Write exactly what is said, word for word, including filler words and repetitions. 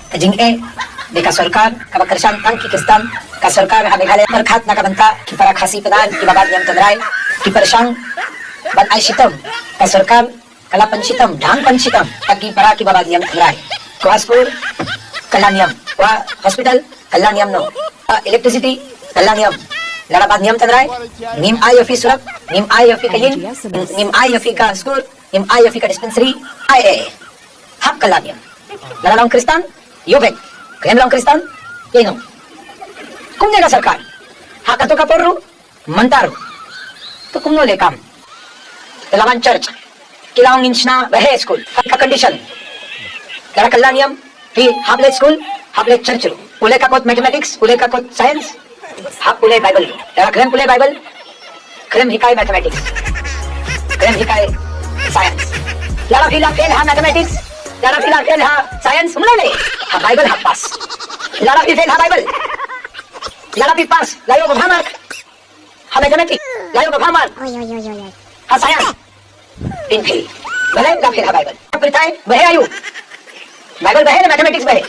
Ka jingeh, de ka sorkar, kaba kyrshan tang ki Khristan, ka sorkar ha Meghalaya pyrkhat na ka bynta ki para Khasi Pnar, kiba bad niam tynrai, ki pyrshang ban ai shitom, ka sorkar, ka la pynshitom, dang pynshitom, ha ki para kiba bad niam tynrai. Ko ha skul, kylla niam, ko ha hospital, kylla niam noh, ko ha electricity, kylla niam. Lada bad niam tynrai, ngim ai ïa phi surok, ngim ai ïa phi ka ïing, ngim ai ïa phi ka skul, ngim ai ïa phi ka dispensary, ai eh. Hap kylla niam. Lada long Khristan, ïoh beit. Khlem long Khristan, ïeh noh. Kumne ka sorkar. Ha kato ka por ruh, mynta ruh. To kumno leh kam. Te la wan church. Ki la ong ngin shna baheh skul. Ha ka condition. Lada kylla niam, phi hap leit skul, hap leit church ruh. Pule ka kot mathematics, pule ka kot science, hap pule Bible. Lada khlem pule Bible, khlem hikai mathematics. Khlem hikai science. Lada phi la fail ha mathematics, lada phi la fail ha science, mlei lei. Ha Bible hap pass. Lada phi fail ha Bible, lada phi pass, la ïoh ka bha mark ha mathematics, la ïoh ka bha mark ha science, phin fail. Balei? La fail ha Bible. Pyrthei baheh aïu? Bible baheh ne mathematics baheh?